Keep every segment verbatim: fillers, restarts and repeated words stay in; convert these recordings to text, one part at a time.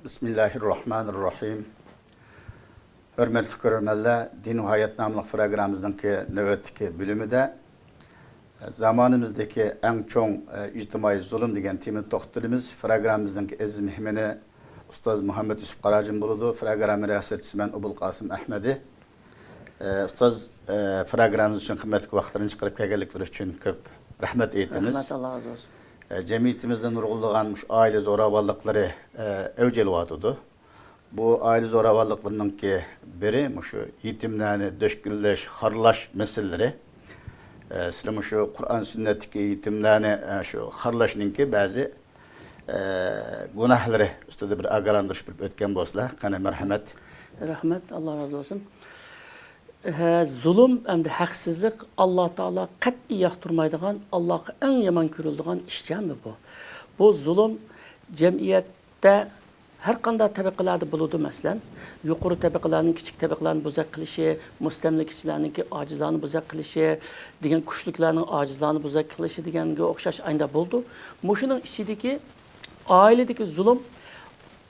بىسمىللاھىررەھمانىررەھىم. ھۆرمەتلىك كۆرۈرمەنلەر، دىن ۋە ھايات ناملىق پروگراممىمىزنىڭكى نۆۋەتتىكى بۆلۈمىدە زامانىمىزدىكى ئەڭ چوڭ، ئە، ئىجتىمائىي زۇلۇم دېگەن تېمىنى توختىلىمىز. پروگراممىمىزنىڭكى ئەزىز مېھمىنى ئۇستاز مۇھەممەد يۈسۈپ قاراجىم بولىدۇ. پروگرامما رىياسەتچىسى مەن ئوبۇلقاسىم ئەھمەدى. ئە، ئۇستاز، ئە، پروگراممىمىز ئۈچۈن قىممەتلىك ۋاقىتلىرىنى چىقىرىپ كەلگەنلىكلىرى ئۈچۈن كۆپ رەھمەت ئېيتىمىز. رەھمەت، ئاللا رازى بولسۇن. ئە، جەمئىيىتىمىزدە نۇرغۇنلىغان مۇشۇ ئائىلە زوراۋانلىقلىرى، ئە، ئەۋج ئېلىۋاتىدۇ. بۇ ئائىلە زوراۋانلىقلىرىنىڭكى بىرى مۇشۇ يېتىملەرنى دۆشكىلەش، خارلاش مەسىلىلىرى. ئە، سىلەر مۇشۇ قۇرئان سۈننەتتىكى يېتىملەرنى، ئە، شۇ خارلاشنىڭكى بەزى، ئە، گۇناھلىرى ئۈستىدە بىر ئاگاھلاندۇرۇش بېرىپ ئۆتكەن بولسىلا، قېنى، مەرھەمەت. رەھمەت، ئاللا رازى بولسۇن. ھە، زۇلۇم ھەمدە ھەقسىزلىك ئاللا تائالا قەتئىي ياقتۇرمايدىغان، ئاللاغا ئەڭ يامان كۆرۈلىدىغان ئىشچى ھەمدە بۇ. بۇ زۇلۇم جەمئىيەتتە ھەر قانداق تەبىقىلەردە بولىدۇ، مەسىلەن، يۇقىرى تەبىقىلەرنىڭ كىچىك تەبىقىلەرنى بوزەك قىلىشى، مۇستەملىكىچىلەرنىڭكى ئاجىزلارنى بوزەك قىلىشى، دېگەن كۈچلۈكلەرنىڭ ئاجىزلارنى بوزەك قىلىشى دېگەنگە ئوخشاش ئاينىدا بولىدۇ. مۇشۇنىڭ ئىچىدىكى ئائىلىدىكى زۇلۇم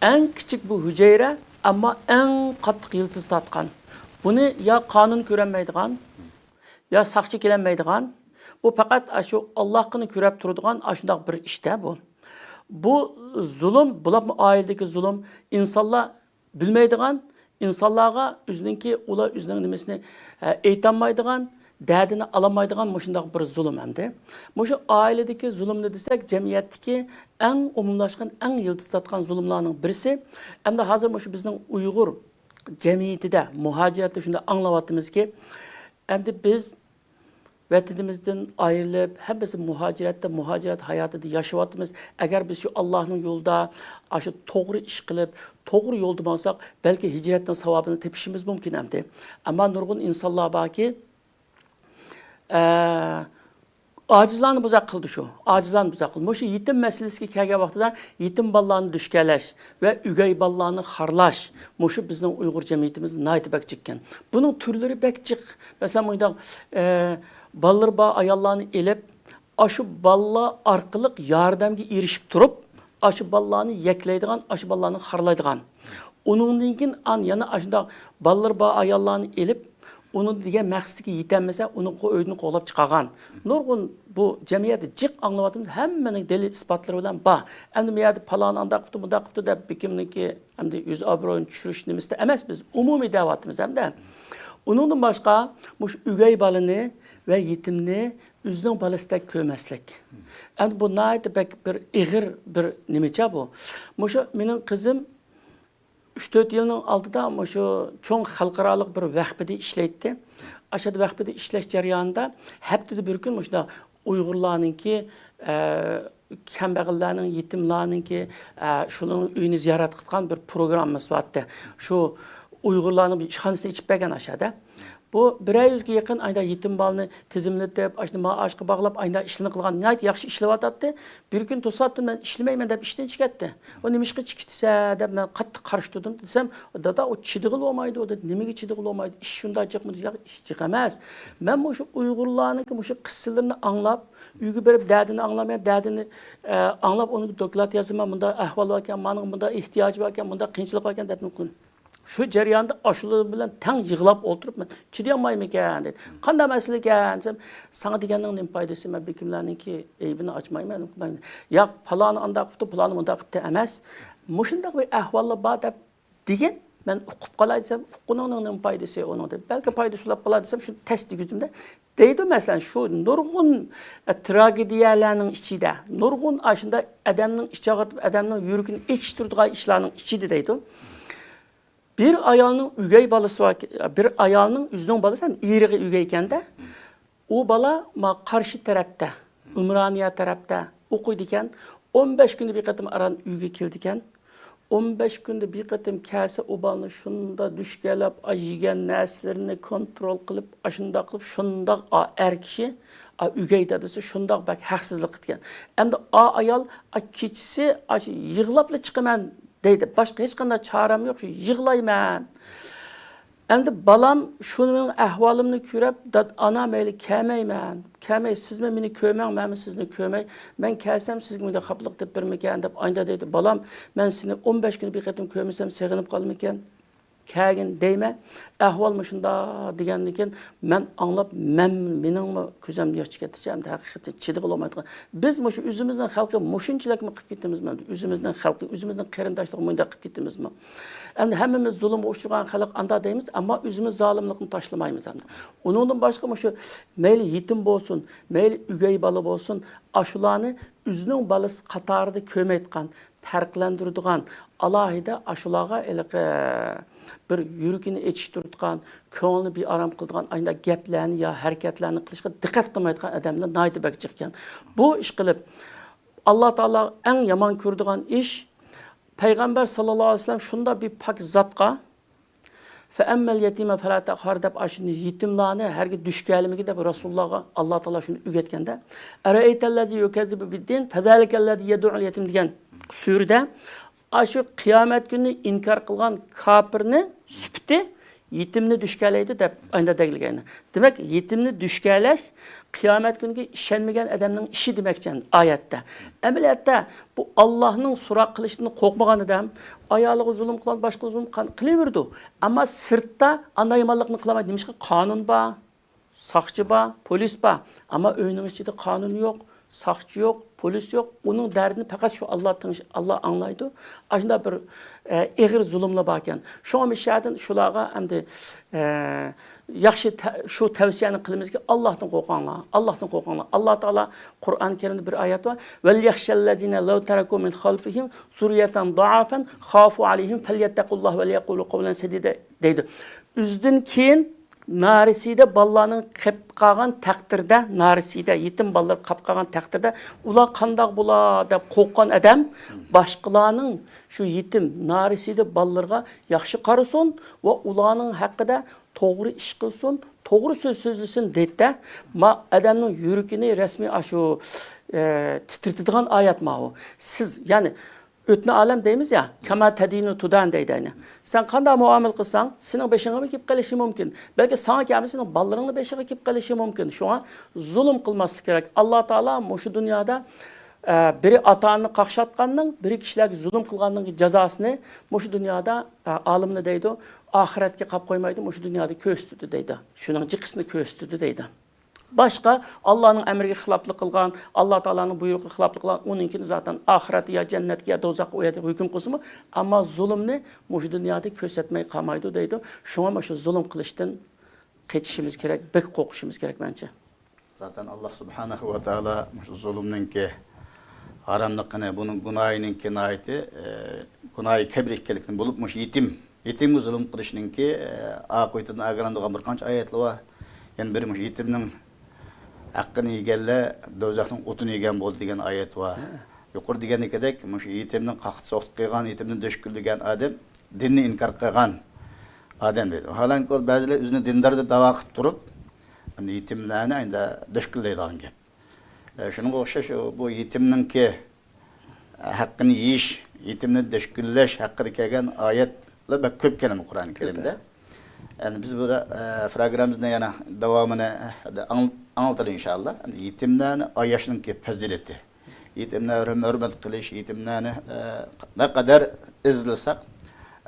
ئەڭ كىچىك بۇ ھۈجەيرە، ئەمما ئەڭ قاتتىق يىلتىز تارتقان. بۇنى يا قانۇن كۆرەلمەيدىغان، يا ساقچى كېلەلمەيدىغان، بۇ پەقەت ئاشۇ ئاللاھقىنى كۆرەپ تۇرىدىغان ئاشۇنداق بىر ئىشتە بۇ. بۇ زۇلۇم، بولۇپمۇ ئائىلىدىكى زۇلۇم، ئىنسانلار بىلمەيدىغان، ئىنسانلارغا ئۆزىنىڭكى، ئۇلار ئۆزىنىڭ نېمىسىنى، ئە، ئېيتالمايدىغان، دەردىنى ئالالمايدىغان مۇشۇنداق بىر زۇلۇم ئەمدى. مۇشۇ ئائىلىدىكى زۇلۇمنى دېسەك، جەمئىيەتتىكى ئەڭ ئومۇملاشقان، ئەڭ يىلتىز تارتقان زۇلۇملارنىڭ بىرسى. ئەمدى ھازىر مۇشۇ بىزنىڭ ئۇيغۇر جەمئىيىتىدە، مۇھاجىرەتتە شۇنداق ئاڭلاۋاتىمىزكى، ئەمدى بىز ۋەتىنىمىزدىن ئايرىلىپ، ھەممىسى مۇھاجىرەتتە، مۇھاجىرەت ھاياتىدا ياشاۋاتىمىز. ئەگەر بىز شۇ ئاللاھنىڭ يولىدا، ئاشۇ توغرا ئىش قىلىپ، توغرا يولدا ماڭساق، بەلكى ھىجرەتنىڭ ساۋابىنى تېپىشىمىز مۇمكىن ئەمدى. ئەمما نۇرغۇن ئىنسانلار باركى، ئە، ئاجىزلارنى بوزەك قىلدى شۇ. ئاجىزلارنى بوزەك قىلدى. مۇشۇ يېتىم مەسىلىسىگە كەلگەن ۋاقتىدا يېتىم بالىلارنى دۈشكەلەش ۋە ئۆگەي بالىلارنى خارلاش، مۇشۇ بىزنىڭ ئۇيغۇر جەمئىيىتىمىزدە ناھايىتى بەك جىقكەن. بۇنىڭ تۈرلىرى بەك جىق. مەسىلەن، مۇنداق، ئە، بالىلىرى بار ئاياللارنى ئېلىپ، ئاشۇ بالىلار ئارقىلىق ياردەمگە ئېرىشىپ تۇرۇپ، ئاشۇ بالىلارنى يەكلەيدىغان، ئاشۇ بالىلارنى خارلايدىغان. ئۇنىڭدىن كېيىن ئان-، يەنە ئاشۇنداق بالىلىرى بار ئاياللارنى ئېلىپ، ئۇنىڭ دېگەن مەقسىتىگە يېتەلمىسە، ئۇنى قو-، ئۆيدىن قوغلاپ چىقارغان. نۇرغۇن بۇ جەمئىيەتتە جىق ئاڭلاۋاتىمىز، ھەممىنىڭ دەلىل-ئىسپاتلىرى بىلەن بار. ئەمدى بۇ يەردە پالانى ئانداق قىپتۇ، مۇنداق قىپتۇ دەپ بېكىمنىڭكى ئەمدى يۈز ئابرۇيىنى چۈشۈرۈش نېمىسىدە ئەمەس، بىز ئومۇمىي دەۋاتىمىز ھەمدە. ئۇنىڭدىن باشقا، مۇشۇ ئۆگەي بالىنى ۋە يېتىمنى ئۆزىنىڭ بالىسىدەك كۆرمەسلىك. ئەمدى بۇ ناھايىتى بەك بىر ئېغىر بىر نېمىچە بۇ. مۇشۇ مېنىڭ قىزىم ئۈچ تۆت يىلنىڭ ئالدىدا مۇشۇ چوڭ خەلقئارالىق بىر ۋەخپىدە ئىشلەيتتى. ئاشۇ ۋەخپىدە ئىشلەش جەريانىدا ھەپتىدە بىر كۈن مۇشۇنداق ئۇيغۇرلارنىڭكى، ئە، كەمبەغەللەرنىڭ، يېتىملارنىڭكى، ئە، شۇنىڭ ئۆيىنى زىيارەت قىلىدىغان بىر پروگراممىمىز بارتتى. شۇ ئۇيغۇرلارنىڭ بىر ئىشخانىسىنى ئېچىپ بەرگەن ئاشۇ يەردە. بۇ بىرەر يۈزگە يېقىن ئايدا يېتىم بالىنى تىزىملىتىپ، ئاشۇنى مائاشقا باغلاپ، ئايدا ئىشلىرىنى قىلغان، ناھايىتى ياخشى ئىشلەۋاتاتتى. بىر كۈنى توساتتىن، «مەن ئىشلىمەيمەن» دەپ ئىشتىن چىقىۋەتتى. «ئۇ نېمىشقا چىقىۋېتىسەن؟» دەپ مەن قاتتىق قارشى تۇردۇم. دېسەم، «دادا، ئۇ چىدىغىلى بولمايدۇ» دېدى. «نېمىگە چىدىغىلى بولمايدۇ؟ ئىش شۇنداق جىقمۇ؟» «ياق، ئىش جىق ئەمەس. مەن مۇشۇ ئۇيغۇرلارنىڭكى مۇشۇ قىسسىلىرىنى ئاڭلاپ، ئۆيگە بېرىپ دەردىنى ئاڭلاپ، مەن دەردىنى، ئە، ئاڭلاپ، ئۇنى بىر دوكلات يازىمەن، مۇنداق ئەھۋال باركەن، مانىڭ مۇنداق ئېھتىياجى باركەن، مۇنداق قىيىنچىلىق باركەن» دەپ نېمە قىلدىم. شۇ جەرياندا ئاشۇلار بىلەن تەڭ يىغلاپ ئولتۇرۇپ، مەن چىدىيالمايمىكەن دېدىم. «قانداق مەسىلىكەن؟» دېسەم، «ساڭا دېگەننىڭ نېمە پايدىسى؟ مەن بېكىملەرنىڭكى ئەيىبىنى ئاچمايمەن، قىلمايمەن.» «ياق، پالانى ئانداق قىپتۇ، پالانى مۇنداق قىپتۇ» ئەمەس. مۇشۇنداق بىر ئەھۋاللار بار دەپ دېگىن، مەن ئۇقۇپ قالاي دېسەم، «ئۇققىنىڭنىڭ نېمە پايدىسى ئۇنىڭ؟» دەپ، بەلكى پايدىسى بولاپ قالار دېسەم، شۇنى تەس دېگۈزدۈمدە. دەيدۇ، مەسىلەن، شۇ نۇرغۇن، ئە، تراگېدىيەلەرنىڭ ئىچىدە، نۇرغۇن ئاشۇنداق ئادەمنىڭ ئىچى ئاغرىتىپ، ئادەمنىڭ يۈرىكىنى ئېچىشتۇرىدىغان ئىشلارنىڭ ئىچىدە دەيدۇ. بىر ئايالنىڭ ئۆگەي بالىسى بار، بىر ئايالنىڭ ئۆزىنىڭ بالىسى ھەم ئېرىغا ئۆگەيكەندە، ئۇ بالا ما قارشى تەرەپتە، ئۈمرانىيە تەرەپتە ئوقۇيدىكەن. ئون بەش كۈندە بىر قېتىم ئاران ئۆيگە كېلىدىكەن. ئون بەش كۈندە بىر قېتىم كەلسە، ئۇ بالىنى شۇنداق دۈشكەلەپ، ئا، يېگەن نەرسىلىرىنى كونترول قىلىپ، ئاشۇنداق قىلىپ، شۇنداق، ئا، ئەر كىشى، ئا، ئۆگەي دادىسى شۇنداق بەك ھەقسىزلىق قىلىدىكەن. ئەمدى ئا ئايال، ئا، كېچىسى، ئاشۇ يىغلاپلا چىقىمەن دەيدۇ. باشقا ھېچقانداق چارەم يوق، شۇ يىغلايمەن. ئەمدى بالام شۇنىڭ ئەھۋالىمنى كۆرۈپ، داد، ئانا، مەيلى كەلمەيمەن، كەلمەي، سىزمۇ مېنى كۆرمەڭ، مەنمۇ سىزنى كۆرمەي، مەن كەلسەم سىزگە مۇنداق خاپىلىق تېپىپ بېرىمىكەن دەپ ئايدا دەيدۇ. بالام، مەن سېنى ئون بەش كۈندە بىر قېتىم كۆرمىسەم سېغىنىپ قالىمىكەن؟ كەلگىن دەيمەن، ئەھۋال مۇشۇنداق دېگەندىن كېيىن مەن ئاڭلاپ، مەن، مېنىڭمۇ كۆزۈمدىن ياش چىقىپ كەتتى، ئەمدى ھەقىقەتەن چىدىغىلى بولمايدىغان. بىز مۇشۇ ئۆزىمىزنىڭ خەلقى مۇشۇنچىلىكمۇ قىلىپ كېتىمىزمۇ؟ ئۆزىمىزنىڭ خەلقى، ئۆزىمىزنىڭ قېرىنداشلىرىغا مۇنداق قىلىپ كېتىمىزمۇ؟ ئەمدى ھەممىمىز زۇلۇمغا ئۇچرىغان خەلق ئاندا دەيمىز، ئەمما ئۆزىمىز زالىملىقنى تاشلىمايمىز ئەمدى. ئۇنىڭدىن باشقا مۇشۇ مەيلى يېتىم بولسۇن، مەيلى ئۆگەي بالا بولسۇن، ئاشۇلارنى ئۆزىنىڭ بالىسى قاتارىدا كۆرمەيدىغان، پەرقلەندۈرىدىغان، ئالاھىدە ئاشۇلارغا ھېلىقى بىر يۈرىكىنى ئېچىشتۇرىدىغان، كۆڭلىنى بىئارام قىلىدىغان ئاشۇنداق گەپلەرنى يا ھەرىكەتلەرنى قىلىشقا دىققەت قىلمايدىغان ئادەملەر ناھايىتى بەك جىق ئىكەن. بۇ ئىش قىلىپ، ئاللا تائالا ئەڭ يامان كۆرىدىغان ئىش، پەيغەمبەر ساللاللاھۇ ئەلەيھى ۋەسەللەم شۇنداق بىر پاك زاتقا، فەئەممەل يەتىمە فەلا تەقھار دەپ، ئاشۇ يېتىملارنى ھەرگىز دۈش كەلمىگىن دەپ رەسۇلۇللاغا ئاللا تائالا شۇنى ئۆگەتكەندە، ئەرەئەيتەللەزى يۇكەززىبۇ بىددىن فەزالىكەللەزى يەدۇئۇل يەتىم دېگەن سۈرىدە ئاشۇ قىيامەت كۈنىنى ئىنكار قىلغان كاپىرنى سۈپىتى يېتىمنى دۈش كەلەيدۇ دەپ ئايدا دەگلىگەن. دېمەك، يېتىمنى دۈش كەلەش قىيامەت كۈنىگە ئىشەنمىگەن ئادەمنىڭ ئىشى دېمەكچى ئايەتتە. ئەمەلىيەتتە بۇ ئاللاھنىڭ سوراق قىلىشىدىن قورقمىغان ئادەم، ئايالىغا زۇلۇم قىلغان، باشقىغا زۇلۇم قىلغان قىلىۋېرىدۇ. ئەمما سىرتتا ئانداق يامانلىقنى قىلالمايدۇ. نېمىشقا؟ قانۇن بار، ساقچى بار، پولىس بار. ئەمما ئۆينىڭ ئىچىدە قانۇن يوق، ساقچى يوق، پولىس يوق. ئۇنىڭ دەردىنى پەقەت شۇ ئاللا تىڭش-، ئاللا ئاڭلايدۇ. ئاشۇنداق بىر، ئە، ئېغىر زۇلۇملار باركەن. شۇڭا مۇشۇ يەردىن شۇلارغا ئەمدى، ئە، ياخشى تە-، شۇ تەۋسىيەنى قىلىمىزكى، ئاللاھتىن قورقۇڭلار، ئاللاھتىن قورقۇڭلار. ئاللا تائالا قۇرئان كەرىمدە بىر ئايەت بار. ۋەليەخشەللەزىنە لەۋ تەرەكۇ مىن خەلفىھىم زۇررىيەتەن ضەئەفەن خافۇ ئەلەيھىم فەليەتتەقۇللاھ ۋەليەقۇلۇ قەۋلەن سەدىدە دەيدۇ. ئۆزىدىن كېيىن نارەسىدە بالىلارنىڭ قېلىپ قالغان تەقدىردە، نارەسىدە يېتىم بالىلار قېلىپ قالغان تەقدىردە، ئۇلار قانداق بولا دەپ قورققان ئادەم باشقىلارنىڭ شۇ يېتىم، نارەسىدە بالىلىرىغا ياخشى قارىسۇن ۋە ئۇلارنىڭ ھەققىدە توغرا ئىش قىلسۇن، توغرا سۆز سۆزلىسۇن دەيدىدە، ما ئادەمنىڭ يۈرىكىنى رەسمىي ئاشۇ، ئە، تىترىتىدىغان ئايەت ماۋۇ. سىز، يەنى، ئۆتنە ئالەم دەيمىز يا، كەما تەدىنۇ تۇدان دەيدۇ، يەنى. سەن قانداق مۇئامىلە قىلساڭ، سېنىڭ بېشىڭغىمۇ كېلىپ قېلىشى مۇمكىن. بەلكى ساڭا كەلمىسە، سېنىڭ بالىلىرىڭنىڭ بېشىغا كېلىپ قېلىشى مۇمكىن. شۇڭا زۇلۇم قىلماسلىق كېرەك. ئاللا تائالا مۇشۇ دۇنيادا، ئە، بىرى ئاتا-ئانىنى قاقشاتقاننىڭ، بىرى كىشىلەرگە زۇلۇم قىلغاننىڭ جازاسىنى مۇشۇ دۇنيادا، ئە، ئالىملار دەيدۇ، ئاخىرەتكە قاپ قويمايدۇ، مۇشۇ دۇنيادا كۆرسىتىدۇ دەيدۇ. شۇنىڭ جىقىسىنى كۆرسىتىدۇ دەيدۇ. باشقا ئاللانىڭ ئەمرىگە خىلاپلىق قىلغان، ئاللا تائالانىڭ بۇيرۇقىغا خىلاپلىق قىلغان، ئۇنىڭكىنى زاتەن ئاخىرەتتە يا جەننەتكە يا دوزاخقا ئۇ يەردە ھۆكۈم قىلسىمۇ، ئەمما زۇلۇمنى مۇشۇ دۇنيادا كۆرسەتمەي قالمايدۇ دەيدۇ. شۇڭا مۇشۇ زۇلۇم قىلىشتىن قېچىشىمىز كېرەك، بەك قورقۇشىمىز كېرەك مەنچە. زاتەن ئاللا سۇبھانەھۇ ۋە تائالا مۇشۇ زۇلۇمنىڭكى ھاراملىقىنى، بۇنىڭ گۇناھىنىڭكى ناھايىتى، ئە، گۇناھى كەبىر ئىكەنلىكىنى بولۇپ، مۇشۇ يېتىم، يېتىمگە زۇلۇم قىلىشنىڭكى، ئە، ئاقىۋىتىدىن ئاگاھلاندۇرغان بىر قانچە ئايەتلەر بار. يەنە بىرى مۇشۇ يېتىمنىڭ ھەققىنى يېگەنلەر دوزاخنىڭ ئوتىنى يېگەن بولدى دېگەن ئايەت بار. ھە. يۇقىرىدا دېگەندىكىدەك، مۇشۇ يېتىمنىڭ قاقتى-سوقتى قىلغان، يېتىمنى دۆشكىلىگەن ئادەم دىننى ئىنكار قىلغان ئادەم دېدى. ۋاھالەنكى، ئۇ بەزىلەر ئۆزىنى دىندار دەپ داۋا قىلىپ تۇرۇپ، ئەمدى يېتىملەرنى ئەمدى دۆشكىلەيدىغان گەپ. ئە، شۇنىڭغا ئوخشاش، بۇ يېتىمنىڭكى ھەققىنى يېيىش، يېتىمنى دۆشكىلەش ھەققىدە كەلگەن ئايەتلەر بەك كۆپ كەلگەن قۇرئان كەرىمدە. كۆپ. يەنى بىز بۇ، ئە، پروگراممىمىزنى يەنە داۋامىنى، ئە، ئاڭ-، ئاڭلىتىلى ئىنشاللا. يېتىملەرنى ئاياشنىڭكى پەزىلىتى. يېتىملەرنى ھۆرمەت قىلىش، يېتىملەرنى، ئە، نەقەدەر ئىزدىسەك،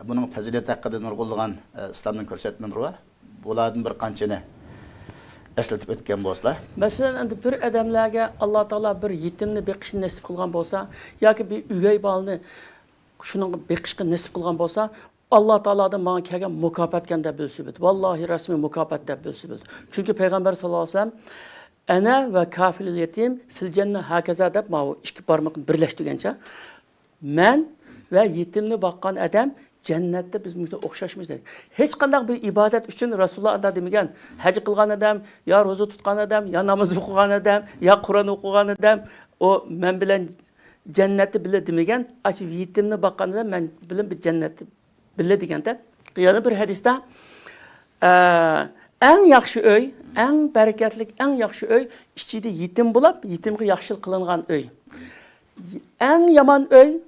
بۇنىڭ پەزىلىتى ھەققىدە نۇرغۇنلىغان، ئە، ئىسلامنىڭ كۆرسەتمىلىرى بار. بۇلاردىن بىر قانچىنى ئەسلىتىپ ئۆتكەن بولسىلا. مەسىلەن، ئەمدى بىر ئادەملەرگە ئاللا تائالا بىر يېتىمنى بېقىشنى نېسىپ قىلغان بولسا، ياكى بىر ئۆگەي بالىنى شۇنىڭغا بېقىشقا نېسىپ قىلغان بولسا، ئاللا تائالادىن ماڭا كەلگەن مۇكاپاتكەن دەپ بىلسە بولىدۇ. ۋاللاھى رەسمىي مۇكاپات دەپ بىلسە بولىدۇ. چۈنكى پەيغەمبەر ساللاللاھۇ ئەلەيھى ۋەسەللەم، «ئەنە ۋە كافىلۇل يەتىم فىل جەننە ھاكازا» دەپ ماۋۇ ئىككى بارمىقىنى بىرلەشتۈرگەنچە، مەن ۋە يېتىمنى باققان ئادەم جەننەتتە بىز مۇشۇنى ئوخشاشمىز دەيدۇ. ھېچقانداق بىر ئىبادەت ئۈچۈن رەسۇلۇللا ئاندا دېمىگەن، ھەج قىلغان ئادەم، يا روزا تۇتقان ئادەم، يا ناماز ئوقۇغان ئادەم، يا قۇرئان ئوقۇغان ئادەم، ئۇ مەن بىلەن جەننەتتە بىللە دېمىگەن، ئاشۇ يېتىمنى باققان ئادەم مەن بىلەن بىر جەننەتتە بىللە دېگەندە، يەنە بىر ھەدىستە، ئە، ئەڭ ياخشى ئۆي، ئەڭ بەرىكەتلىك، ئەڭ ياخشى ئۆي، ئىچىدە يېتىم بولاپ، يېتىمگە ياخشىلىق قىلىنغان ئۆي. ئەڭ يامان ئۆي،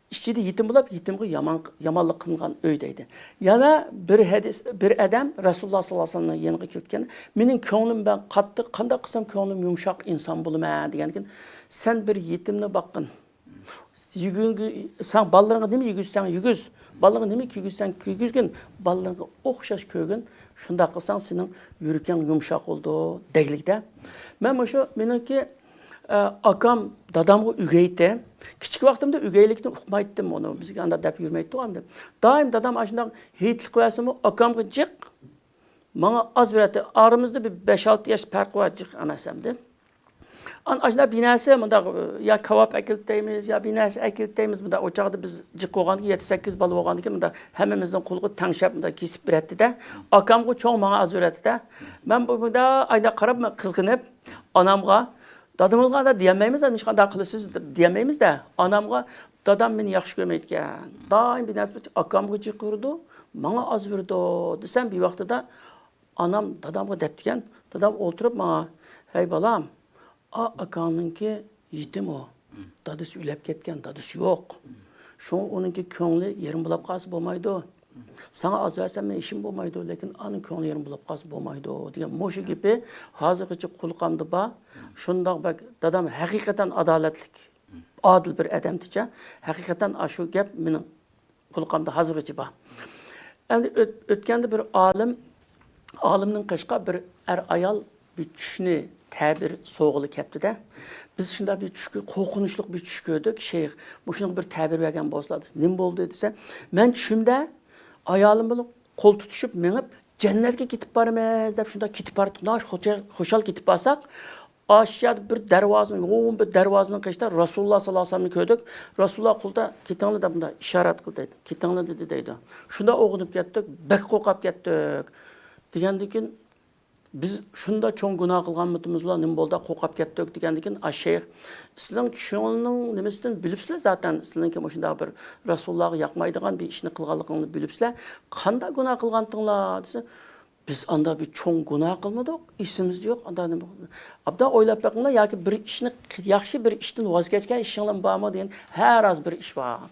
ئىچىدە يېتىم بولۇپ، يېتىمغا يامان، يامانلىق قىلىنغان ئۆي دەيدۇ. يەنە بىر ھەدىس، بىر ئادەم رەسۇلۇللا ساللاللاھۇ ئەلەيھى ۋەسەللەمنىڭ يېنىغا كېلىپ كەلگەن، مېنىڭ كۆڭلۈم بەك قاتتىق، قانداق قىلسام كۆڭلۈم يۇمشاق ئىنسان بولىمەن دېگەندىكىن، سەن بىر يېتىمنى باققىن. يېگۈگە، سەن بالىلىرىڭغا نېمە يېگۈزسەڭ يېگۈز، بالىلىرىڭغا نېمە كىيگۈزسەڭ كىيگۈزگىن، بالىلىرىڭغا ئوخشاش كۆرگىن. شۇنداق قىلساڭ سېنىڭ يۈرىكىڭ يۇمشاق بولىدۇ دەيلىكتە. مەن مۇشۇ مېنىڭكى، ئە، ئاكام دادامغا ئۆگەيتتى. كىچىك ۋاقتىمدا ئۆگەيلىكنى ئۇقمايتتىم ئۇنى. بىزگە ئانداق دەپ يۈرمەيتتى ئەمدى. دائىم دادام ئاشۇنداق ھېيتلىق بەرسىمۇ ئاكامغا جىق، ماڭا ئاز بېرەتتى. ئارىمىزدا بىر بەش-ئالتە ياش پەرق بار، جىق ئەمەس ئەمدى. ئان-، ئاشۇنداق بىر نەرسە، مۇنداق، يا كاۋاپ ئەكېلىپ دەيمىز، يا بىر نەرسە ئەكېلىپ دەيمىز. مۇنداق ئۇ چاغدا بىز جىق بولغانىكەن، يەتتە-سەككىز بالا بولغانىكەن، مۇنداق ھەممىمىزنىڭ قولىغا تەڭشەپ مۇنداق كېسىپ بېرەتتى-دە. ئاكامغا چوڭ، ماڭا ئاز بېرەتتى-دە. مەن بۇ، بۇنداق ئايدا قاراپ، مەن قىزغىنىپ، ئانامغا، دادىمىزغا ئانداق دېيەلمەيمىز، ھېچقانداق قىلىسىز دەپ دېيەلمەيمىز-دە. ئانامغا، دادام مېنى ياخشى كۆرمەيدىكەن. دائىم بىر نەرسە بولسا ئاكامغا جىق بېرىدۇ، ماڭا ئاز بېرىدۇ دېسەم، بىر ۋاقتىدا ئانام دادامغا دەپتىكەن، دادام ئولتۇرۇپ ماڭا، ھەي بالام، ئا ئاكاڭنىڭكى يېتىم ئۇ. دادىسى ئۆلۈپ كەتكەن، دادىسى يوق. شۇڭا ئۇنىڭكى كۆڭلى يېرىم بولاپ قالسا بولمايدۇ. ساڭا ئاز بەرسەم مېنىڭ ئىشىم بولمايدۇ، لېكىن ئانىڭ كۆڭلى يېرىم بولاپ قالسا بولمايدۇ دېگەن مۇشۇ گېپى ھازىرغىچە قۇلىقىمدا بار. شۇنداق بەك دادام ھەقىقەتەن ئادالەتلىك، ئادىل بىر ئادەمدىچە، ھەقىقەتەن ئاشۇ گەپ مېنىڭ قۇلىقىمدا ھازىرغىچە بار. ئەمدى ئۆت-، ئۆتكەندە بىر ئالىم، ئالىمنىڭ قېشىغا بىر ئەر-ئايال بىر چۈشنى تەبىر سوغىلى كەپتۇ-دە. بىز شۇنداق بىر چۈش كۆ-، قورقۇنچلۇق بىر چۈش كۆردۇق، شەيخ، مۇشۇنىڭغا بىر تەبىر بەرگەن بولسىلا دېسە، نېمە بولدى دېسە، مەن چۈشۈمدە ئايالىم بىلەن قول تۇتۇشۇپ مېڭىپ، جەننەتكە كېتىپ بارىمىز دەپ شۇنداق كېتىپ باراتتۇق. ناھايىتى خۇشال، خۇشال كېتىپ بارساق، ئاشۇ يەردە بىر دەرۋازىنىڭ، يوغان بىر دەرۋازىنىڭ قېشىدا رەسۇلۇللا ساللاللاھۇ ئەلەيھى ۋەسەللەمنى كۆردۇق. رەسۇلۇللا قولىدا «كېتىڭلار» دەپ مۇنداق ئىشارەت قىلدى دەيدۇ. «كېتىڭلار» دېدى دەيدۇ. شۇنداق ئويغىنىپ كەتتۇق، بەك قورقۇپ كەتتۇق. دېگەندىن كېيىن، بىز شۇنداق چوڭ گۇناھ قىلغانمىتىمىزلا، نېمە بولدى، قورقۇپ كەتتۇق دېگەندىن كېيىن، ئا شەيخ، سىلەرنىڭ چۈشۈڭلارنىڭ نېمىسىدىن بىلىپسىلەر زاتەن، سىلەرنىڭكى مۇشۇنداق بىر رەسۇلۇللاغا ياقمايدىغان بىر ئىشنى قىلغانلىقىڭلارنى بىلىپسىلەر، قانداق گۇناھ قىلغانتىڭلار دېسە، بىز ئاندا بىر چوڭ گۇناھ قىلمىدۇق، ئېسىمىزدە يوق. ئاندا نېمە؟ ئابدان ئويلاپ بېقىڭلار، ياكى بىر ئىشنى، ياخشى بىر ئىشتىن ۋاز كەچكەن ئىشىڭلارمۇ بارمۇ دېگەن، ھەر ئاز بىر ئىش بار.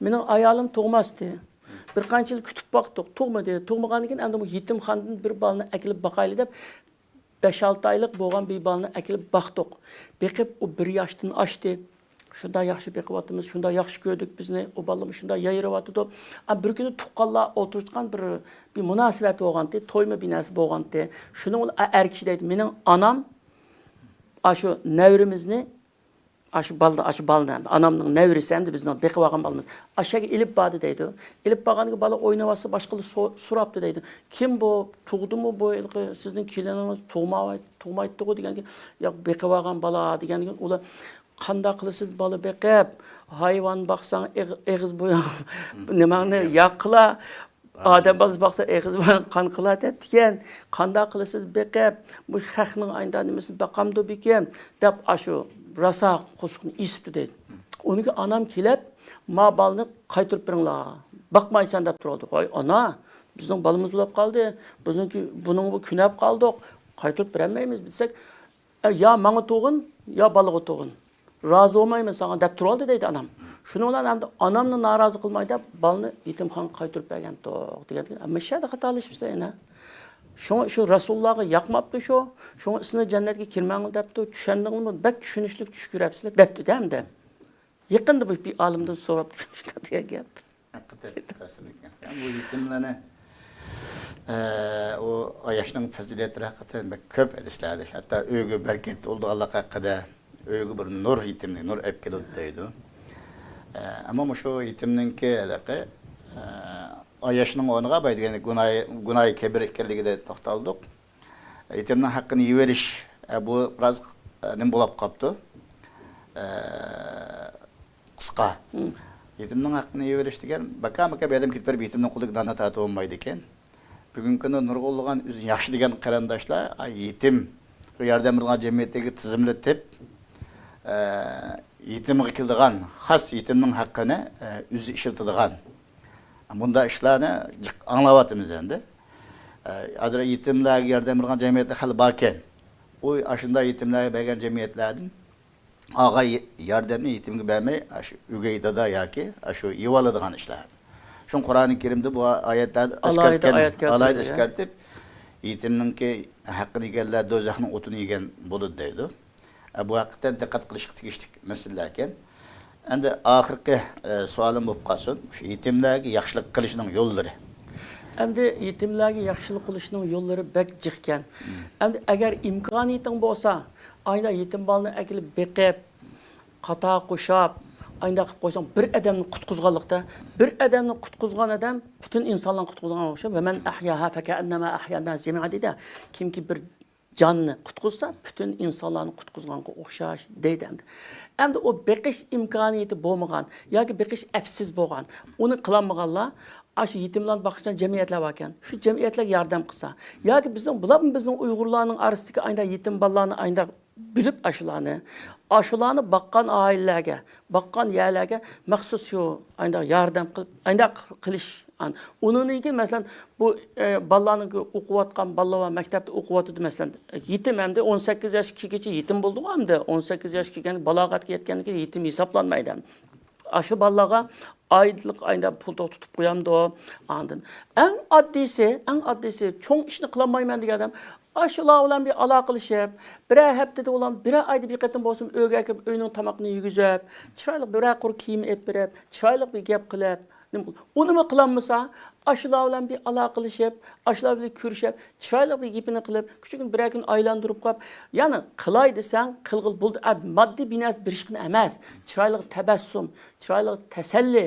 مېنىڭ ئايالىم تۇغماستى. بىر قانچە يىل كۈتۈپ باقتۇق، تۇغمىدى. تۇغمىغاندىن كېيىن ئەمدى بۇ يېتىمخانىدىن بىر بالىنى ئەكېلىپ باقايلى دەپ، بەش-ئالتە ئايلىق بولغان بىر بالىنى ئەكېلىپ باقتۇق. بېقىپ، ئۇ بىر ياشتىن ئاشتى. شۇنداق ياخشى بېقىۋاتىمىز، شۇنداق ياخشى كۆردۇق بىزنى، ئۇ بالىمۇ شۇنداق يايرىۋاتىدۇ. ئا، بىر كۈنى تۇغقانلار ئولتۇرۇشقان بىر، بىر مۇناسىۋەت بولغانتى، تويمۇ بىر نەرسە بولغانتى. شۇنىڭ بىلەن ئا، ئەر كىشى دەيدۇ، مېنىڭ ئانام ئاشۇ نەۋرىمىزنى، ئاشۇ بالىنى، ئاشۇ بالىنى، ئانامنىڭ نەۋرىسى ئەمدى بىزنىڭ بېقىۋالغان بالىمىز. ئاشۇ يەرگە ئېلىپ باردى دەيدۇ. ئېلىپ بارغاندىكىن بالا ئويناۋاتسا باشقىلار سو-، سوراپتۇ دەيدۇ. كىم بۇ؟ تۇغدىمۇ بۇ ھېلىقى سىزنىڭ كېلىنىڭىز؟ تۇغماي-، تۇغمايتتىغۇ دېگەندىكىن، ياق، بېقىۋالغان بالا دېگەندىكىن ئۇلار قانداق قىلىسىز بالا بېقىپ؟ ھايۋان باقساڭ ئېغ-، ئېغىز بوياڭ نېمەڭنى ياغ قىلا، ئادەم بالىسى باقسا ئېغىز بوياڭ قان قىلا دەپتىكەن. قانداق قىلىسىز بېقىپ؟ مۇشۇ خەقنىڭ ئاينىدا نېمىسىنى باقامدۇ بىكىن؟ دەپ ئاشۇ راسا قورسىقىنى ئېسىپتۇ دەيدۇ. ئۇنىڭكى ئانام كېلىپ، ما بالىنى قايتۇرۇپ بېرىڭلار. باقمايسەن دەپ تۇرۇۋالدى. ۋاي ئانا، بىزنىڭ بالىمىز بولاپ قالدى. بىزنىڭكى، بۇنىڭغا كۆنەپ قالدۇق. قايتۇرۇپ بېرەلمەيمىز دېسەك، ئە، يا ماڭا تۇغىن، يا بالىغا تۇغىن. رازى بولمايمەن ساڭا دەپ تۇرۇۋالدى دەيدۇ ئانام. شۇنىڭ بىلەن ئەمدى ئانامنى نارازى قىلماي دەپ بالىنى يېتىمخانىغا قايتۇرۇپ بەرگەنتۇق دېگەن. مۇشۇ يەردە خاتالىشىپسىلەر يەنە. شۇڭا شۇ رەسۇلۇللاغا ياقماپتۇ شۇ. شۇڭا سىلەر جەننەتكە كىرمەڭلار دەپتۇ. چۈشەندىڭلارمۇ؟ بەك چۈشىنىشلىك چۈش كۆرەپسىلەر دەپتۇ-دە ئەمدى. يېقىندا بۇ بىر ئالىمدىن سوراپتىكەن شۇنداق دېگەن گەپ. ھەقىقەتەن تەسىرلىك. بۇ يېتىملەرنى، ئە، ئۇ ئاياشنىڭ پەزىلەتلىرى ھەقىقەتەن بەك كۆپ ھەدىسلەردە. ھەتتا ئۆيگە بەرىكەت بولىدىغانلىق ھەققىدە، ئۆيگە بىر نۇر، يېتىملىك نۇر ئەپ كېلىدۇ دەيدۇ. ئە، ئەمما مۇشۇ يېتىمنىڭكى ھېلىقى، ئە، ئاياشنىڭ ئورنىغا بايدىغان گۇناھى، گۇناھى كەبىر ئىكەنلىكىدە توختالدۇق. يېتىمنىڭ ھەققىنى يېۋېرىش، ئە، بۇ بىراز، ئە، نېمە بولاپ قاپتۇ؟ ئە، قىسقا. يېتىمنىڭ ھەققىنى يېۋېرىش دېگەن، باكا-باكا بىر ئادەم كېتىپ بېرىپ يېتىمنىڭ قولىدىكى ناننى تارتىۋالمايدىكەن. بۈگۈنكى كۈندە نۇرغۇنلىغان ئۆزىنى ياخشى دېگەن قېرىنداشلار، ئا، يېتىمگە ياردەم بېرىدىغان جەمئىيەتلەرگە تىزىملىتىپ، ئە، يېتىمغا كېلىدىغان، خاس يېتىمنىڭ ھەققىنى، ئە، ئۆزى ئىشلىتىدىغان، بۇنداق ئىشلارنى جىق ئاڭلاۋاتىمىز ئەمدى. ئە، ھازىر يېتىملەرگە ياردەم بېرىدىغان جەمئىيەتلەر خېلى باركەن. ئۇ ئاشۇنداق يېتىملەرگە بەرگەن جەمئىيەتلەردىن ئاغا ياردەمنى يېتىمگە بەرمەي، ئاشۇ ئۆگەي دادا ياكى ئاشۇ يېۋالىدىغان ئىشلار. شۇڭا قۇرئانى كەرىمدە بۇ ئايەتلەردە ئەسكەرتكەن، ئالاھىدە ئايەت كەلتۈرۈلگەن. ئالاھىدە ئەسكەرتىپ، يېتىمنىڭكى ھەققىنى يېگەنلەر دوزاخنىڭ ئوتىنى يېگەن بولىدۇ دەيدۇ. ئە، بۇ ھەقىقەتەن دىققەت قىلىشقا تېگىشلىك مەسىلىلەركەن. ئەمدى ئاخىرقى، ئە، سوئالىم بولۇپ قالسۇن. شۇ يېتىملەرگە ياخشىلىق قىلىشنىڭ يوللىرى. ئەمدى يېتىملەرگە ياخشىلىق قىلىشنىڭ يوللىرى بەك جىقكەن. ئەمدى ئەگەر ئىمكانىيىتىڭ بولسا، ئايدا يېتىم بالىنى ئەكېلىپ بېقىپ، قاتا قوشاپ، ئاينداق قىلىپ قويساڭ، بىر ئادەمنى قۇتقۇزغانلىقتا، بىر ئادەمنى قۇتقۇزغان ئادەم پۈتۈن ئىنسانلارنى قۇتقۇزغانغا ئوخشايدۇ. «ۋەمەن ئەھياھا فەكەئەننەما ئەھيەنناسە جەمىئا» دەيدۇ. كىمكى بىر جاننى قۇتقۇزسا، پۈتۈن ئىنسانلارنى قۇتقۇزغانغا ئوخشاش دەيدۇ ئەمدى. ئەمدى ئۇ بېقىش ئىمكانىيىتى بولمىغان ياكى بېقىش ئەپسىز بولغان، ئۇنى قىلالمىغانلار ئاشۇ يېتىملارنى باققۇچان جەمئىيەتلەر باركەن، شۇ جەمئىيەتلەرگە ياردەم قىلسا ياكى بىزنىڭ، بۇلارمۇ بىزنىڭ ئۇيغۇرلارنىڭ ئارىسىدىكى ئاينداق يېتىم بالىلارنى ئاينداق بىلىپ ئاشۇلارنى، ئاشۇلارنى باققان ئائىلىلەرگە، باققان يەرلەرگە مەخسۇس شۇ ئاينداق ياردەم قىلىپ، ئاينداق قىلىش. ئان-، ئۇنىڭدىن كېيىن، مەسىلەن، بۇ، ئە، بالىلارنىڭ ئوقۇۋاتقان بالىلار بار، مەكتەپتە ئوقۇۋاتىدۇ، مەسىلەن، يېتىم ئەمدى ئون سەككىز ياشقىچە يېتىم بولدىغۇ ئەمدى، ئون سەككىز ياشقا كەلگەن، بالاغەتكە يەتكەندىن كېيىن يېتىم ھېسابلانمايدۇ ئەمدى. ئاشۇ بالىلارغا ئايلىق ئايدا پۇل توختىتىپ قويامدۇ؟ ئاندىن ئەڭ ئاددىيسى، ئەڭ ئاددىيسى، چوڭ ئىشنى قىلالمايمەن دېگەن ئادەم ئاشۇلار بىلەن بىر ئالاقىلىشىپ، بىرەر ھەپتىدە بولمىسا، بىرەر ئايدا بىر قېتىم بولسىمۇ ئۆيگە ئەكىرىپ، ئۆينىڭ تامىقىنى يېگۈزۈپ، چىرايلىق بىرەر قۇر كىيىم ئېلىپ بېرىپ، چىرايلىق بىر گەپ قىلىپ، نېمە قىل-، ئۇنىمۇ قىلالمىسا، ئاشۇلار بىلەن بىر ئالاقىلىشىپ، ئاشۇلار بىلەن كۆرۈشۈپ، چىرايلىق بىر گېپىنى قىلىپ، كۈچۈكۈن بىرەر كۈن ئايلاندۇرۇپ قويۇپ، يەنى قىلاي دېسەڭ، قىلغىلى بولىدۇ. ئە، ماددىي بىر نەرسە بېرىشقىنى ئەمەس، چىرايلىق تەبەسسۇم، چىرايلىق تەسەللى،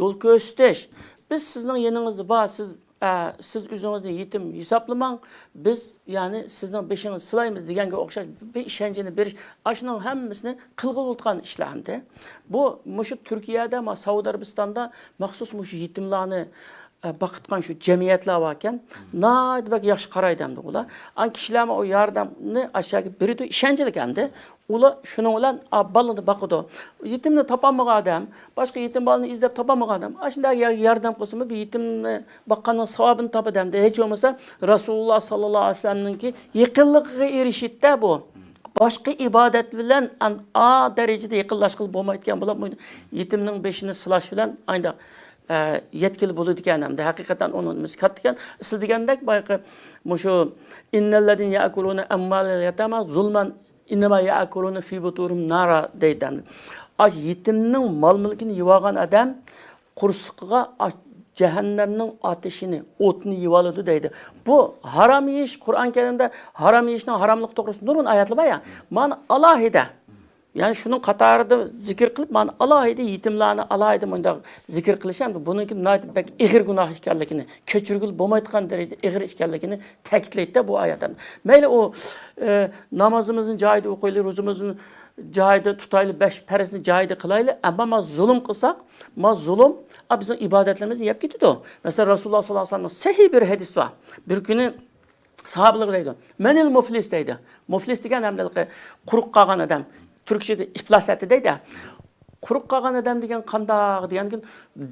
يول كۆرسىتىش. بىز سىزنىڭ يېنىڭىزدا بار، سىز، ئە، سىز ئۆزىڭىزنى يېتىم ھېسابلىماڭ، بىز، يەنى، سىزنىڭ بېشىڭىزنى سىلايمىز دېگەنگە ئوخشاش بىر ئىشەنچنى بېرىش، ئاشۇنىڭ ھەممىسىنى قىلغىلى بولىدىغان ئىشلار ئەمدى. بۇ، مۇشۇ تۈركىيەدە، ما، سەئۇدى ئەرەبىستاندا مەخسۇس مۇشۇ يېتىملارنى ئە، باقىدىغان شۇ جەمئىيەتلەر باركەن، ناھايىتى بەك ياخشى قارايدۇ ئەمدى ئۇلار. ئان كىشىلەرمۇ ئۇ ياردەمنى ئاشۇ يەرگە بېرىدۇ، ئىشەنچلىك ئەمدى. ئۇلار شۇنىڭ بىلەن، ئا، بالىنى باقىدۇ. يېتىمنى تاپالمىغان ئادەم، باشقا يېتىم بالىنى ئىزدەپ تاپالمىغان ئادەم، ئاشۇنداق يەرگە ياردەم قىلسىمۇ، بۇ يېتىمنى باققاننىڭ ساۋابىنى تاپىدۇ ئەمدى. ھېچ بولمىسا، رەسۇلۇللا ساللاللاھۇ ئەلەيھى ۋەسەللەمنىڭكى يېقىنلىقىغا ئېرىشىدۇ بۇ. باشقا ئىبادەت بىلەن ئان-، ئا دەرىجىدە يېقىنلاشقىلى بولمايدىكەن. بۇلار بۇ يېتىمنىڭ بېشىنى سىلاش بىلەن ئاينداق ئە، يەتكىلى بولىدىكەن ئەمدى. ھەقىقەتەن ئۇنىڭ نېمىسى كاتتىكەن. سىز دېگەندەك بايىقى مۇشۇ «ئىننەللەزىنە يەئكۇلۇنە ئەمۋالەل يەتامە زۇلمەن ئىننەمە يەئكۇلۇنە فى بۇتۇنىھىم نارا» دەيدۇ ئەمدى. ئاش يېتىمنىڭ مال-مۈلكىنى يېۋالغان ئادەم قورسىقىغا ئاش-، جەھەننەمنىڭ ئاتىشىنى، ئوتىنى يېۋالىدۇ دەيدۇ. بۇ ھارام يېيىش، قۇرئان كەرىمدە ھارام يېيىشنىڭ ھاراملىقى توغرىسىدا نۇرغۇن ئايەتلەر بار يا. مانا ئالاھىدە يەنى شۇنىڭ قاتارىدا زىكىر قىلىپ، مانا ئالاھىدە يېتىملارنى ئالاھىدە مۇنداق زىكىر قىلىش ھەم بۇنىڭكى ناھايىتى بەك ئېغىر گۇناھ ئىكەنلىكىنى، كەچۈرگىلى بولمايدىغان دەرىجىدە ئېغىر ئىكەنلىكىنى تەكىتلەيدۇ بۇ ئايەت ھەم. مەيلى ئۇ، ئە، نامازىمىزنى جايىدا ئوقۇيلى، روزىمىزنى جايىدا تۇتايلى، بەش پەرزنى جايىدا قىلايلى، ئەمما ما زۇلۇم قىلساق، ما زۇلۇم، ئا، بىزنىڭ ئىبادەتلىرىمىزنى يەپ كېتىدۇ. مەسىلەن، رەسۇلۇللا ساللاللاھۇ ئەلەيھى ۋەسەللەمنىڭ سەھىھ بىر ھەدىسى بار. بىر كۈنى ساھابىلەرگە دەيدۇ، «مەنىل مۇفلىس؟» دەيدۇ. مۇفلىس دېگەن ئەمدى قۇرۇق قالغان ئادەم. تۈركچىدە ئىپلاس ئەتتى دەيدۇ. قۇرۇق قالغان ئادەم دېگەن قانداق دېگەندىن كېيىن،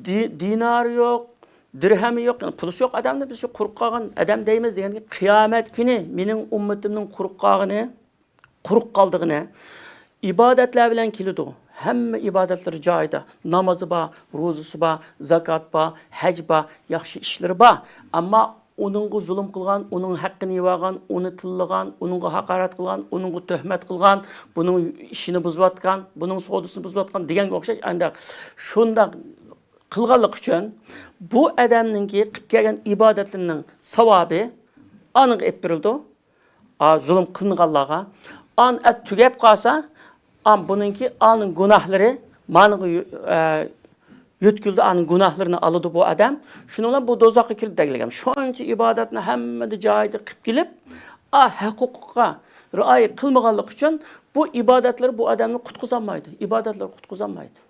دى-، دىنارى يوق، دىرھەمى يوق، يەنى پۇلىسى يوق ئادەمنى بىز شۇ قۇرۇق قالغان ئادەم دەيمىز دېگەندىن كېيىن، قىيامەت كۈنى مېنىڭ ئۈممىتىمنىڭ قۇرۇق قالغىنى، قۇرۇق قالىدىغىنى ئىبادەتلەر بىلەن كېلىدۇ. ھەممە ئىبادەتلىرى جايىدا. نامىزى بار، روزىسى بار، زاكات بار، ھەج بار، ياخشى ئىشلىرى بار. ئەمما ئۇنىڭغا زۇلۇم قىلغان، ئۇنىڭ ھەققىنى يېۋالغان، ئۇنى تىللىغان، ئۇنىڭغا ھاقارەت قىلغان، ئۇنىڭغا تۆھمەت قىلغان، بۇنىڭ ئىشىنى بۇزۇۋاتقان، بۇنىڭ سودىسىنى بۇزۇۋاتقان دېگەنگە ئوخشاش ئانداق شۇنداق قىلغانلىقى ئۈچۈن بۇ ئادەمنىڭكى قىلىپ كەلگەن ئىبادەتلىرىنىڭ ساۋابى ئانىڭغا ئېلىپ بېرىلىدۇ. ئا، زۇلۇم قىلىنغانلارغا. ئان ئەت تۈگەپ قالسا، ئان بۇنىڭكى ئانىڭ گۇناھلىرى مانىڭغا يۆ-، ئە، يۆتكىلىدۇ، ئانىڭ گۇناھلىرىنى ئالىدۇ بۇ ئادەم. شۇنىڭ بىلەن بۇ دوزاخقا كىرىدۇ دەگلىگەن. شۇنچە ئىبادەتنى ھەممىدە جايىدا قىلىپ كېلىپ، ئا، ھەق ھوقۇققا رىئايە قىلمىغانلىقى ئۈچۈن بۇ ئىبادەتلىرى بۇ ئادەمنى قۇتقۇزالمايدۇ. ئىبادەتلىرى قۇتقۇزالمايدۇ.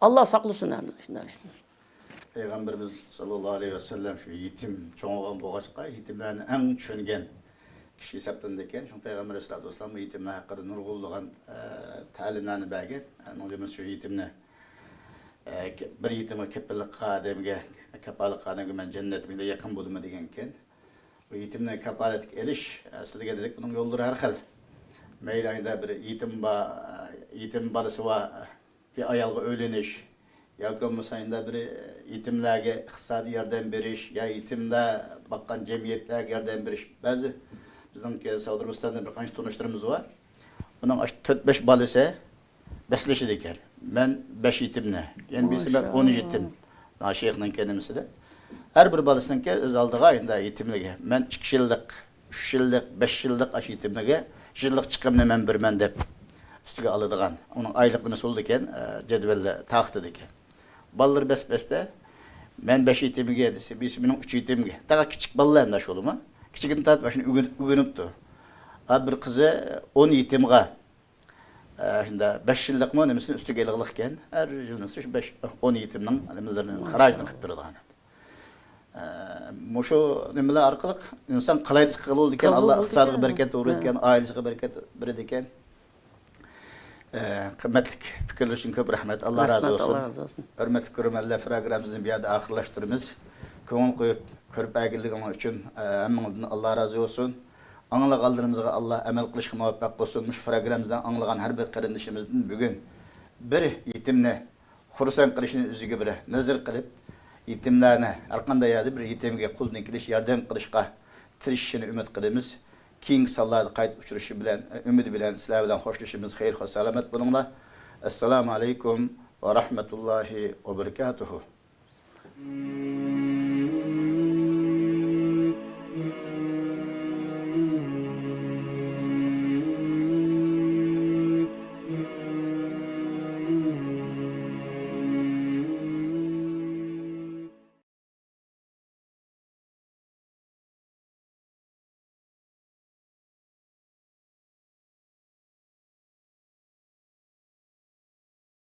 ئاللا ساقلىسۇن ھەممە شۇنداق ئىشتىن. پەيغەمبىرىمىز ساللاللاھۇ ئەلەيھى ۋەسەللەم شۇ يېتىم چوڭ بولغان بولغاچقا، يېتىملەرنى ئەڭ چۈشەنگەن كىشى ھېسابلىنىدىكەن. شۇڭا پەيغەمبەر ئەلەيھىسسالاتۇ ۋەسسالام يېتىملەر ھەققىدە نۇرغۇنلىغان، ئە، تەلىملەرنى بەرگەن. ئەنىڭ جۈملىسى شۇ يېتىمنى، ئە، بىر يېتىمغا كاپالەتلىك قىلغان ئادەمگە، كاپالەتلىك قىلغان ئادەمگە مەن جەننەتتە يېقىن بولىمەن دېگەنكەن. بۇ يېتىمنى كاپالەتكە ئېلىش، ئە، سىز دېگەندەك بۇنىڭ يوللىرى ھەر خىل. مەيلى ئايدا بىر يېتىم بار، ئە، يېتىم بالىسى بار بىر ئايالغا ئۆيلىنىش ياكى بولمىسا ئەندى بىر يېتىملەرگە ئىقتىسادىي ياردەم بېرىش يا يېتىملەر باققان جەمئىيەتلەرگە ياردەم بېرىش. بەزى بىزنىڭكى ساغدۇربىستاندا بىر قانچە تونۇشلىرىمىز بار. ئۇنىڭ ئاشۇ تۆت-بەش بالىسى بەسلىشىدىكەن. مەن بەش يېتىمنى، يەنە بىرسى مەن ئون يېتىم. شەيخنىڭكى نېمىسىدە. ھەر بىر بالىسىنىڭكى ئۆز ئالدىغا ئەندى يېتىملىكى. مەن ئىككى يىللىق، ئۈچ يىللىق، بەش يىللىق ئاشۇ يېتىملىككە يىللىق چىقىمنى مەن بېرىمەن دەپ ئۈستىگە ئالىدىغان. ئۇنىڭ ئايلىق نېمىسى بولىدىكەن، ئە، جەدۋەلدە تارقىتىدىكەن. بالىلىرى بەس-بەستە، مەن بەش يېتىمگە دېسە، بىرسى مېنىڭ ئۈچ يېتىمگە. تاغا كىچىك بالىلار ئەمدى شۇلىمۇ. كىچىكىدىن تارتىپ شۇنى ئۆگىنىپ، ئۆگىنىپتۇ. ھا، بىر قىزى ئون يېتىمغا، ئە، شۇنداق بەش يىللىقمۇ نېمىسىنى ئۈستىگە ئېلىغلىق ئىكەن. ھەر يىلنىسى شۇ بەش، ئون يېتىمنىڭ نېمىلىرىنى، خىراجىنى قىلىپ بېرىدىغان. ئە، مۇشۇ نېمىلەر ئارقىلىق ئىنسان قالايمىقان قىلغىلى بولىدىكەن. قىلغىلى ئاللا ئىقتىسادىغا بولىدىكەن. بەرىكەت ئۇرىدىكەن، ھە. ئائىلىسىگە بەرىكەت بېرىدىكەن. ئە، قىممەتلىك پىكىرلىرى ئۈچۈن كۆپ رەھمەت. ئاللا رازى رەھمەت، بولسۇن. ئاللا رازى بولسۇن. ھۆرمەتلىك كۆرۈرمەنلەر، پروگراممىمىزنى بۇ يەردە ئاخىرلاشتۇرىمىز. كۆڭۈل قويۇپ كۆرۈپ بەرگەنلىكىڭلار ئۈچۈن، ئە، ھەممىڭلاردىن ئاللا رازى بولسۇن. ئاڭلىغانلىرىمىزغا ئاللا ئەمەل قىلىشقا مۇۋەپپەق قىلسۇن. مۇشۇ پروگراممىمىزدىن ئاڭلىغان ھەر بىر قېرىندىشىمىزدىن بۈگۈن بىر يېتىمنى خۇرسەن قىلىشنى ئۆزىگە بىر نەزەر قىلىپ، يېتىملەرنى، ھەر قانداق يەردە بىر يېتىمگە قولدىن كېلىشىچە ياردەم قىلىشقا تىرىشىشىنى ئۈمىد قىلىمىز. كېيىنكى سانلاردا قايتا ئۇچرىشىش بىلەن، ئۈمىد بىلەن سىلەر بىلەن خوشلىشىمىز. خەير، خوش، سالامەت بولۇڭلار. ئەسسالامۇ ئەلەيكۇم ۋە رەھمەتۇللاھى ۋە بەرىكاتۇھۇ.